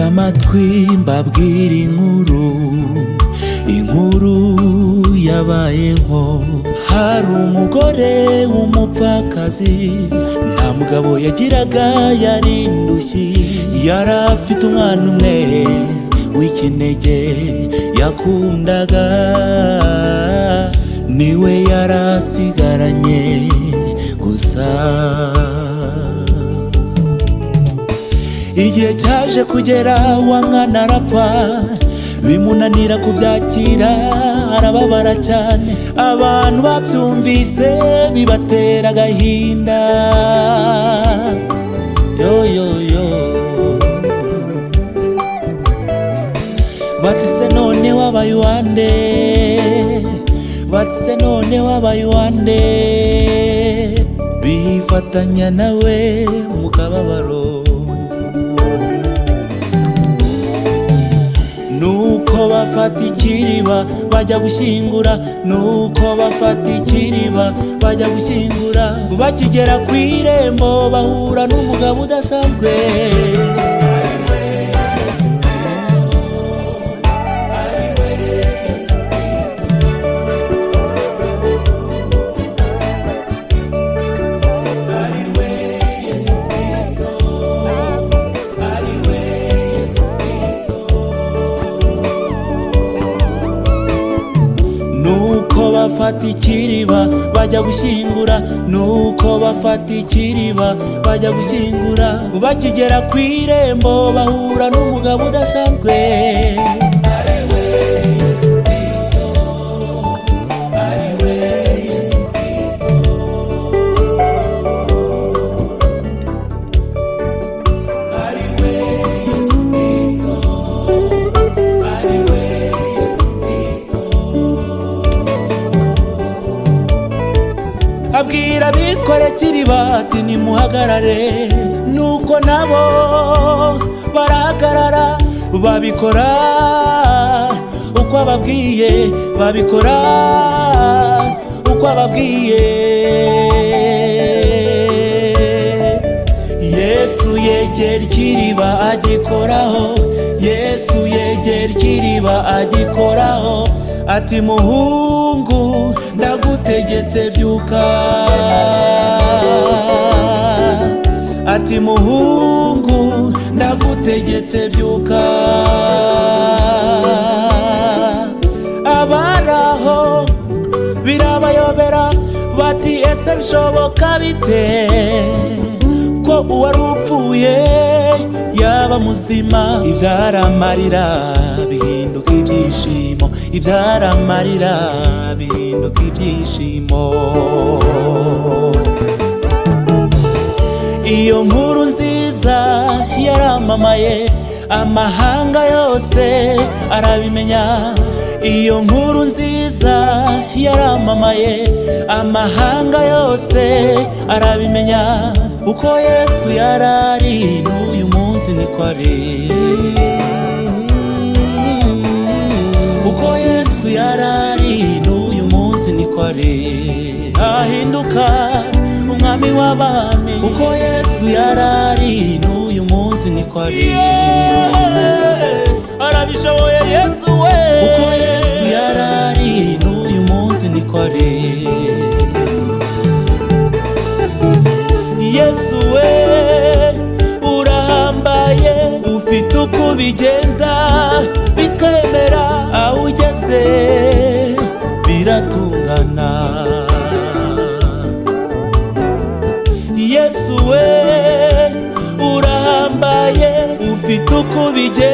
Mutega amatwi mbabwira inkuru, inkuru yabayeho. Hari umugore w'umupfakazi, nta mugabo yagiraga, yari indushyi. Yari afite umwana umwe w'ikinege yakundaga, niwe yari asigaranye gusa. Igihe cyaje kugera wa mwana arapfa, bimunanira kubyakira, arababara cyane. Abantu babyumvise bibatera agahinda. Yo yo yo, bati se none wabaye uwande? Bati se none wabaye uwande? Bifatanya nawe mu kababaro. Nuko bafata ikiriba bajya gushyingura, nuko bafata ikiriba bajya gushyingura. Bakigera ku irembo bahura n'umugabo udasanzwe. Nuko bafata ikiriba bajya gushyingura, nuko bafata ikiriba bajya gushyingura. Bakigera ku irembo bahura n'umugabo udasanzwe. Abwira abikore kiriba ati nimuhagarare. Nuko nabo barahagarara, babikora uko ababwiye, babikora uko ababwiye. Yesu yegera ikiriba agikoraho, Yesu yegera ikiriba agikoraho. Ati muhungu ndagutegetse byuka. Ati muhungu ndagutegetse byuka. Abaraho birabayobera bati ese bishoboka bite ko uwari upfuye yaba muzima? Ibyari amarira bihinduka ibyishimo, ibyari amarira bihinduka ibyishimo. Iyo nkuru nziza yaramamaye, amahanga yose arabimenya. Iyo nkuru nziza yaramamaye, amahanga yose arabimenya. Uko Yesu yarari n'uyu munsi niko ari. Uko Yesu yarari n'uyu munsi niko ari. Ahinduka umwami w'abami. Uko Yesu yarari n'uyu munsi niko ari. Arabishoboye Yesu we. Uko Yesu yarari n'uyu munsi niko ari. Yesu we urahambaye, ufite uko ubigenza bikemera, aho ugeze biratungana. Yesu we urahambaye, ufite uko ubigenza